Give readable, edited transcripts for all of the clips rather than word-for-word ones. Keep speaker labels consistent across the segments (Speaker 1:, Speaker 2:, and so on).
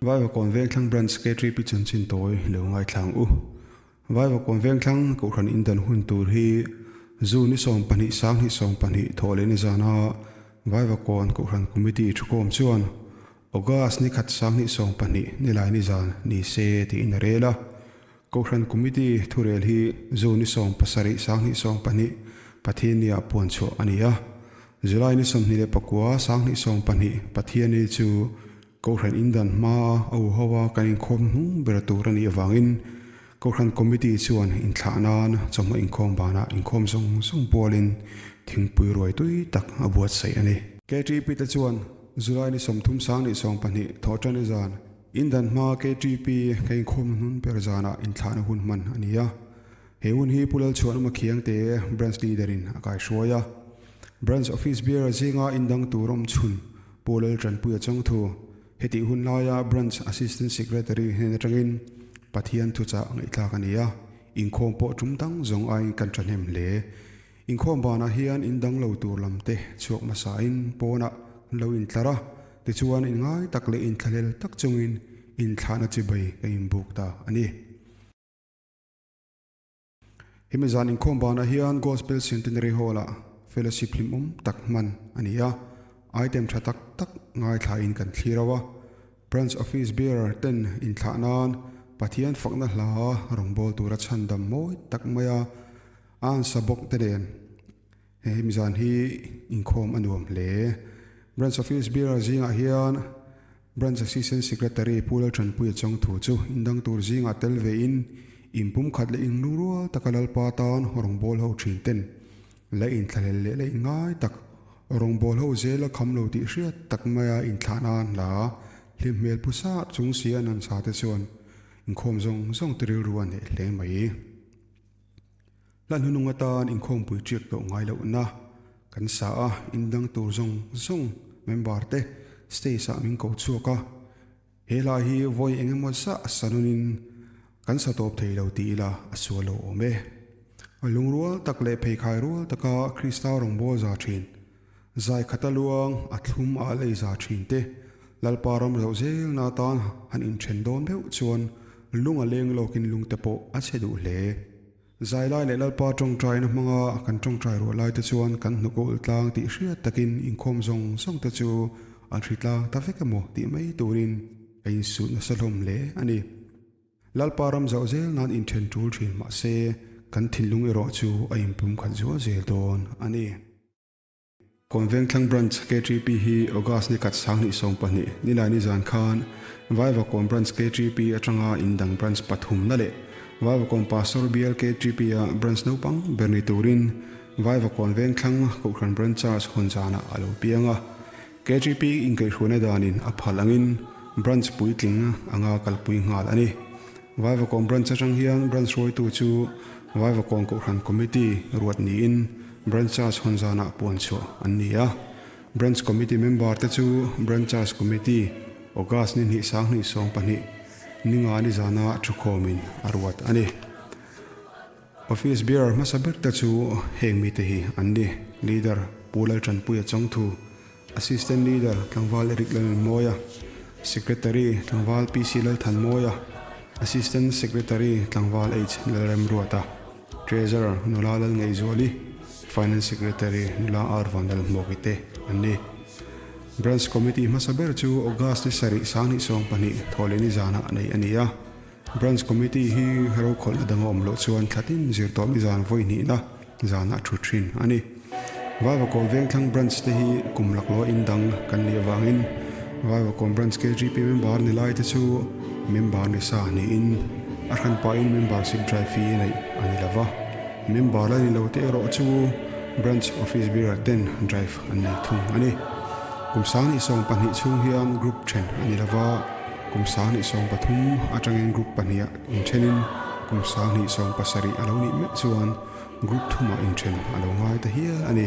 Speaker 1: Vaivakawn Vengthlang Branch KTP chanchin tawi lo ngaithlang u. Vaivakawn Vengthlang Kohhran indan hun tur hi Zu ni 12 sanghnih 12 thawh leh ni zana Vaivakawn Kohhran Committee thukawm chuan August ni khat sanghnih 12 nilai ni zan ni se tiin a rel a. Kohhran Committee thurel hi Zu ni 70 sanghnih 12 Pathiannia puan chhuah a ni a. July ni 29 sanghnih 12 Pathianni chu Kohhran indan hmaa a u ho a kan inkhawm hnung ber tur a nih avangin Kohhran Committee chuan inthlah nan chawhma inkhawm banah inkhawm zawng zawng pualin thingpui ruai tui tak a buatsaih a ni. KTP te chuan July ni 30 sang leh 12 thawh tan i zan indan hmaa KTP ka inkhawm hnun ber zanah inthlahna hun hman a ni a. He hun hi Pu Lalchhuanawma Khiangte Branch Leader in a kaihruai a. Branch Office Bearer zinga indang tur awm chhun Pu Laltanpuia Chawngthu, hetih hun laia Branch Assistant Secretary hnen atangin Pathian thuchah ngaihthlak a ni a, inkhawm pawh tum dang zawng aiin kan thahnem hle. Inkhawm banah hian indang lo tur lam te chhuak hmasain pawnah an lo intlar a, tichuan inngai tak leh inthlahlel tak chungin inthlahna chibai ka inbuk ta a ni. Hemi zan inkhawm banah hian Gospel Centenary Hall-ah fellowship hlimawm tak hman a ni a, item tha tak tak ngaithlain kan thlir ho a. Branch Office Bearer ten inthlah nan Pathian fakna hla rawngbâwl tura chhandam mawi tak maia a an sa bawk te nen hemi zan hi inkhawm a nuam hle. Branch Office Bearer zingah hian Branch Assistant Secretary Pu Lalthanpuia Chawngthu chu indang tur zingah tel vein inpumkhat leh inlungrual taka Lalpa tan rawngbâwl ho thin ten la inthlahlel leh la inngai tak rawngbâwl ho zel a kham lo tih hriat tak maia inthlah nan hla hlim hmel pu sar chung si an han sa te chuan inkhawm zawng zawng te rilru a hneh hle mai. Hla hnunung atan inkhawmpui ṭiak tawh ngai lohna kan sa a, indang tur zawng zawng member te stage ah min ko chhuak a, he hla hi vawi eng emaw zah sa nunin kan sa tawp thei lo ti ila a sual lo awm e. A lungrual tak leh pheikhai rual taka Krista rawngbâwl za ṭhin, zai khata luang a thlum a lei za ṭhin te Lalpa ram zoh zelna atan han inṭhen dawn deuh chuan lung a leng lawkin lungte pawh a chhe duh hle. Zai lai leh Lalpa tawngtaina hmanga kan tawngtai ruah lai te chuan kan hnuk a ulh tlang tih hriat takin inkhawm zawng zawng te chu an hri tlang ta vek emaw tih mai turin a insuh nasa hlawm hle a ni. Lalpa ram zauh zel nan inthen tul thin mahse kan thinlung erawh chu a inpumkhat zual zel dawn a ni. Kawnvengthlang Branch KTP hi August ni khat 20 20 nilai ni zan khan Vaivakawn Branch KTP atanga indang branch pathumna leh Vaivakawn Pastor Bial KTP a branch naupang ber ni turin Vaivakawn Vengthlang Kohhran Branch Charge hawn zanah a lo piang a. KTP inkaihhruaina danin a phal angin branch puitling anga kalpui nghal a ni. Vaivakawn Branch atang hian branch hruaitu chu Vaivakawn Kohhran Committee ruat niin Branch Charge hawn zanah puan chhuah an ni a. Branch Committee member te chu Branch Charge Committee August ni hnih 20 20 ninga ni zana thukhawmin a ruat a ni. Office Bearer hmasa ber te chu heng mite hi an ni, Leader Pu Laltanpuia Chawngthu, Assistant Leader Tlangval Eric Lalnunmawia, Secretary Tlangval PC Lalthanmawia, Assistant Secretary Tlangval H Lalremruata, Treasurer Nula Lalngeihzuali, Finance Secretary Nula R Vanlalhmuaki te an ni. Branch Committee hmasa ber chu August ni sarih 20 20 thawhlehni zanah neih a ni a. Branch Committee hi rokhawlhna dang a awm loh chuan thlatin zir tawh mi zan vawi hnihna zanah thu thin a ni. Vaivakawn Vengthlang Branch te hi kum laklawh in dang kan nih avangin Vaivakawn Branch KGP member ni lai te chu member ni sa niin a hranpahin membership drive fee neih a ni lova. Member la ni lo te erawh chu Branch Office Bearer ten drive an nei thung a ni. Kum 20 20 chhung hian group then a ni lova. Kum 20 30 atangin group pahniha inthenin kum 20 70 a lo nih meuh chuan group thumah inthen a lo ngai ta hial a ni.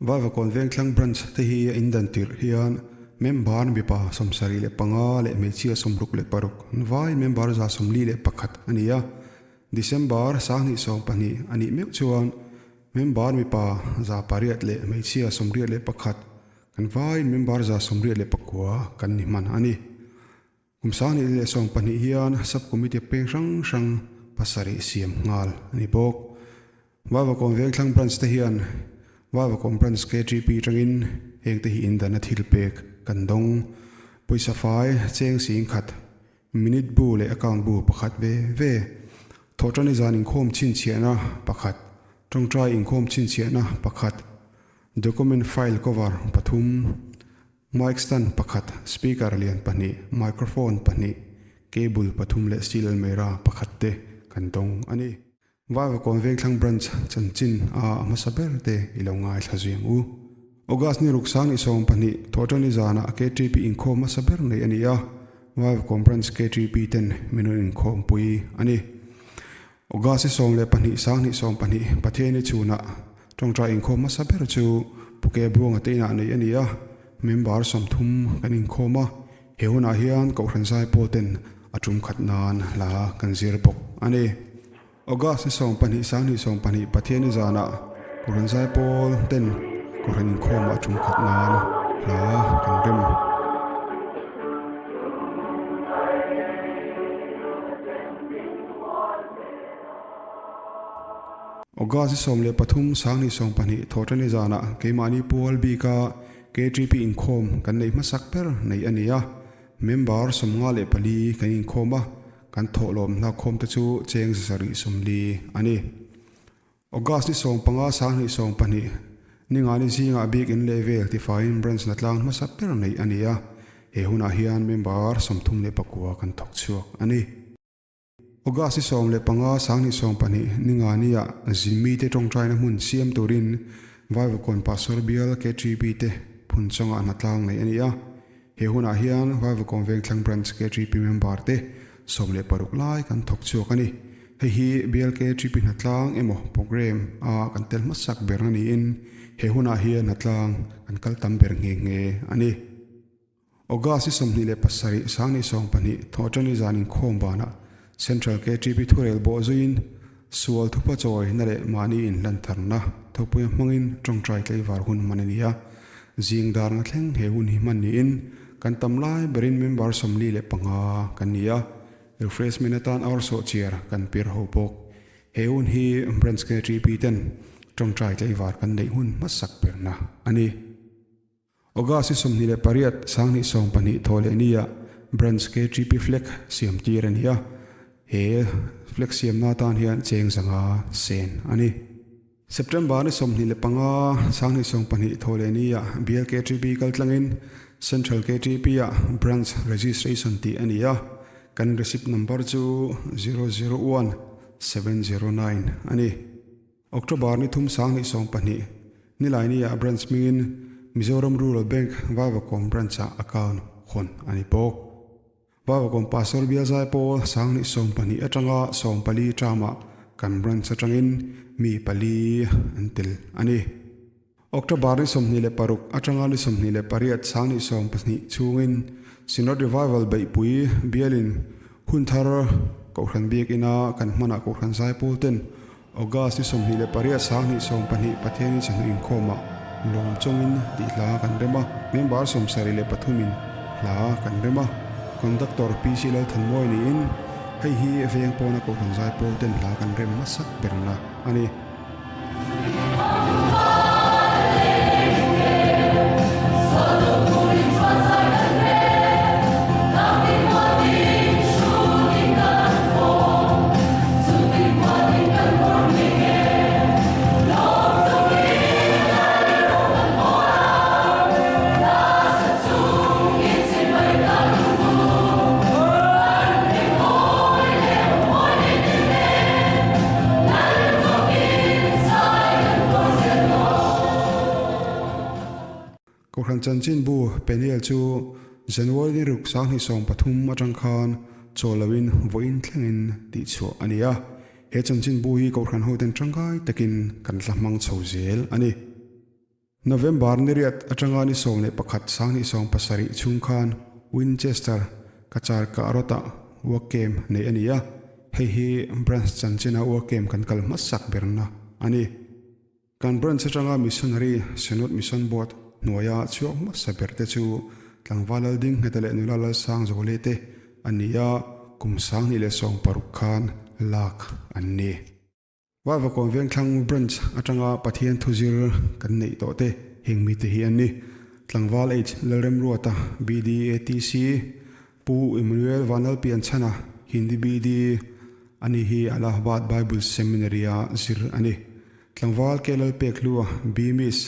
Speaker 1: Vaivakawn Vengthlang Branch te hi a indan tirh hian member mipa 75 leh hmeichhia 66 an vai member 141 a ni a. December 2020 a nih meuh chuan member mipa 800 leh hmeichhia 81 kan vai member 89 kan ni hman a ni. Kum 2012 hian Sub-Committee peng hrang hrang pasarih siam nghal a ni bawk. Vaivakawn Vengthlang Branch te hian Vaivakawn Branch KTP atangin heng te hi indan a thil pek kan dawng. Pawisa fai cheng sing khat, minute bu leh account bu pakhat ve ve, thawhṭani zan inkhawm chhinchhiahna pakhat, tawngtai inkhawm chhinchhiahna pakhat, document file cover pathum, Mic stand pakhat, speaker lian pahnih, microphone pahnih, cable pathum leh steel almirah pakhat te kan dawng a ni. Vaivakawn Vengthlang Branch chanchin a hmasa ber te i lo ngaithla zui ang u. August ni ruk sang ni 12 thawhṭani zanah KTP inkhawm hmasa ber nei a ni a, Vaivakawn Branch KTP ten min rawn inkhawmpui a ni. August ni 12 sang ni 12 Pathiani chhunah tawngtai inkhawm hmasa ber chu Puke Buanga te inah nei a ni a, member 30 kan inkhawm a, he hunah hian Kohhran zai pawl ten a tum khat nan hla kan zir bawk a ni. August ni 12 sang ni 12 Pathiani zanah Kohhran zai pawl ten Kohhran inkhawmah a tum khat nan hla kan rem. August ni 13 sang ni 12 thawhṭani zanah keimahni pual bika KTP inkhawm kan neih hmasak ber nei a ni a, member 54 kan inkhawm a, kan thawhlawm hlakkhawm te chu cheng 740 a ni. August ni 15 sang ni 12 ningani zingah bik in leh vel tifaiin branch na tlang hmasa ber nei a ni a, he hunah hian member 39 kan thawk chhuak a ni. August ni 15 sang ni 12 ningani ah zimmi te tawngtaina hmun siam turin Vaivakawn Pastor Bial KTP te phun chungah hna tlang nei a ni a, he hunah hian Vaivakawn Vengthlang Branch KTP member te 16 lai kan thawk chhuak a ni. Hei hi Bial KTP hna tlang emaw program a kan tel hmasak ber a niin he hunah hian hna tlang kan kal tam ber nghe nghe a ni. August ni 27 sang ni 12 thawhṭani zan inkhawm banah Central KTP thurel bawh zuiin sual thupa chawi na leh mahni inhlantharna thawkpuia hmangin tawngtai tlaivar hun hman a ni a. Zing darna thleng he hun hi hman niin kan tam lai berin member 45 kan ni a, refreshment atan ar sawh chiar kan pir ho bawk. He hun hi Branch KTP ten tawngtai tlaivar kan neih hun hmasak berna a ni. August ni 28 sang ni 12 thaw leh nia Branch KTP flag siam tir a ni a, he flag siam na tan hian cheng zanga sen a ni. September ni 25 sang ni 12 thaw leh nia Bial KTP kaltlangin Central KTP ah Branch Registration tih a ni a, kan receipt number chu 001 709 a ni. October ni 3 sang ni 12 nilai ni ah branch hmingin Mizoram Rural Bank Vaivakawn branch ah account hawn a ni bawk. Vaivakawn Pastor Bial Zai Pawl sang ni 12 atanga 14 term-ah kan branch atangin mi pali an tel a ni. October ni 26 atanga ni 28 sang ni 12 chhungin Synod Revival Beihpui Bialin hun thar Kohhran biakina kan hmanah Kohhran Zai Pawl ten August ni 28 sang ni 12 Pathianin chawhnu inkhawmah lawm chawngin tih hla kan rem a, member 73 in hla kan rem a, Conductor PC Lalthanmawi niin hei hi veng pawna Kohhran Zai Pawl ten hla kan rem hmasak berna a ni. Kohhran chanchin bu Peniel chu January ni ruk sang hnih 13 atang khan chaw loin vawiin thlengin tih chhuah a ni a. He chanchin bu hi Kohhran ho ten tangkai takin kan hla hmang chho zel a ni. November ni riat atanga ni 11 2070 chhung khan Winchester Cachar Kahrawtah work camp neih a ni a, hei hi branch chanchina work camp kan kal hmasak berna a ni. Kan branch atanga Missionary Synod Mission Board hnuaia chhuak hmasa ber te chu tlangval lal ding ngheta leh nula lal sang zawle te a ni a, kum 2016 khan lak an ni. Vaivakawn Vengthlang Branch atanga Pathian thuzir kan neih tawh te heng mite hi an ni. Tlangval H Lalremruata, BDATC, Pu Emmanuel Vanlalpianchhana, Hindi BD, ani hi Allahabad Bible Seminary-a zir a ni. Tlangval K Lalpekhlua, BMIS,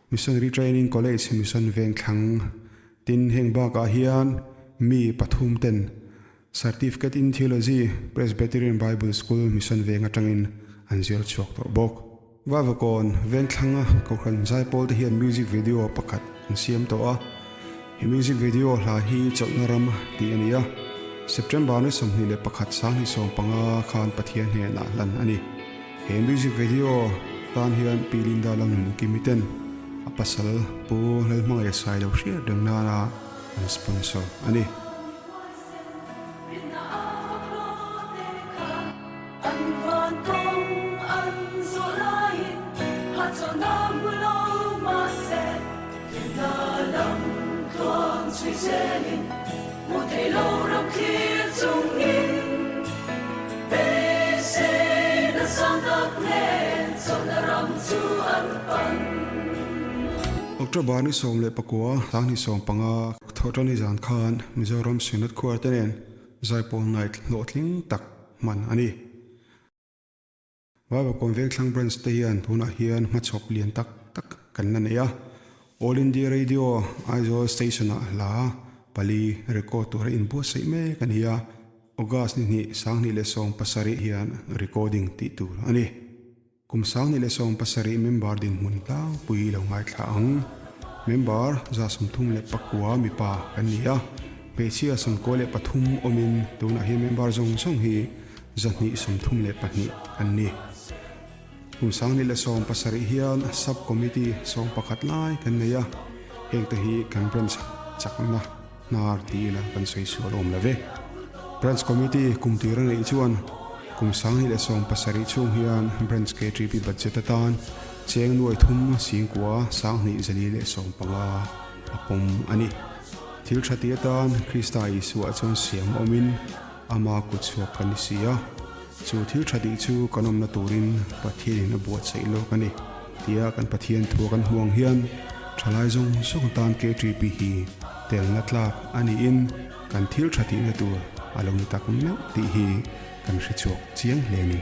Speaker 1: Missionary Training College, Mission Vengthlang, tin heng bakah hian mi pathum ten Certificate in Theology, Presbyterian Bible School, Mission Veng atangin an zir chhuak tawh bawk. Vavakawn Vengthlanga Kohhran Zaipawl te hian music video pakhat an siam tawh a, he music video hla hi Chawlhna Ram tih a ni a, September ni 21 2015 khan Pathian hnenah hlan a ni. He music video tan hian Pi Linda Lalnun Kimi ten a pasal Pu Lalhmangaih Sailo hriat reng nana an sponsor a ni. October ni 19 2015 Thawhṭani zan khan Mizoram Synod Choir te nen zaipawl night hlawhtling tak hman a ni. Vaivakawn Vengthlang Branch te hian tunah hian hmachhawp lian tak tak kan la nei a. All India Radio Aizawl Station-ah hla pali record tura inbuatsaih mek a ni a. August ni hnih 2017 hian recording tih tur a ni. Kum 2017 member dinhmun tlangpui lo ngaithla ang. Member 39 mipa kan ni a, hmeichhia 93 awmin tunah hian member zawng zawng hi 232 an ni. Kum 2017 hian Sub Committee 11 lai kan nei a, hengte hi kan branch chakna hnar ti ila kan sawi sual awm lo ve. Branch Committee kum tir a neih chuan kum 2017 chhung hian Branch KTP budget atan cheng nuai thum singkua 2415 a pawm a ni. Thil tha ti atan Krista Isua chuan siam awmin ama kut chhuak kan ni si a, chu thil tha tih chu kan awmna turin Pathianin a buatsaih lawk a ni tia kan Pathian thu kan hmuang hian thalai zawng zawng tan KTP hi telna tlak a niin kan thil tha tihna tur a lo ni tak meuh tih hi kan hre chhuak chiang hle a ni.